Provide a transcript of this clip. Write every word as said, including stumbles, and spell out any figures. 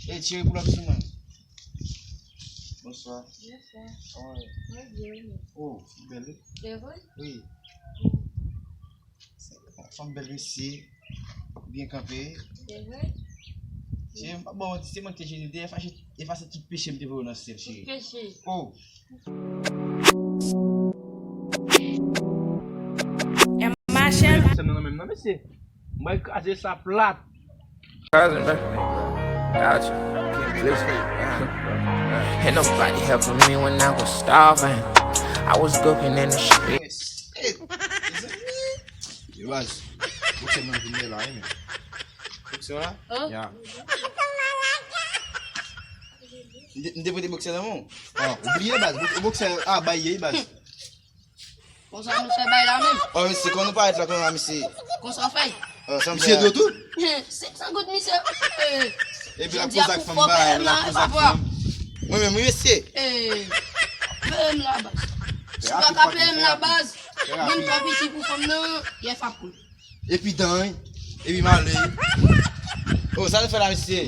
Ey, cheri, pull up sou mwen. Bonswa. Bonswa. How are you? Mwen byen, wi. Oh, ou bèl, wi. Se vre? Wi. Fanm bèl, mesye. Byen kanpe. Se vre? Cheri, m pa ba w manti, se mwen ki te jeni. Efase, efase tout peche m te voye nan syèl, cheri. Tout peche. Oh. Sèm nan menm nan, mesye. Mwen kraze sa plat. Cousin, bro. Gotcha. Listen. Ain't nobody helping me when I was starving. I was groping in the street. Yo, baz. Boksè mwen vin la, wi, men. Boksè la? Hã? Ya. M te, m te pote boksè nan men w. Ah, ou bliye, baz. Bok-, boksè, ah, bay ye, baz. Konsa nou fè bay la menm. Oh, mesye, kòman nou parèt la, kòman, mesye? Konsa w fè? Oh, sa m fè. Misye dwe tou? Senk san goud, misye. Eh, epi l ap koze ak fanm, bay, l ap koze ak fanm. Mwen menm, wi, mesye. Eh, peye m la, baz. Si w pa ka peye m la, baz, moun twò piti pou fanm nan, yè f ap kou. Epi dan, wi. Epi male. Oh, sa nou fè la, mesye?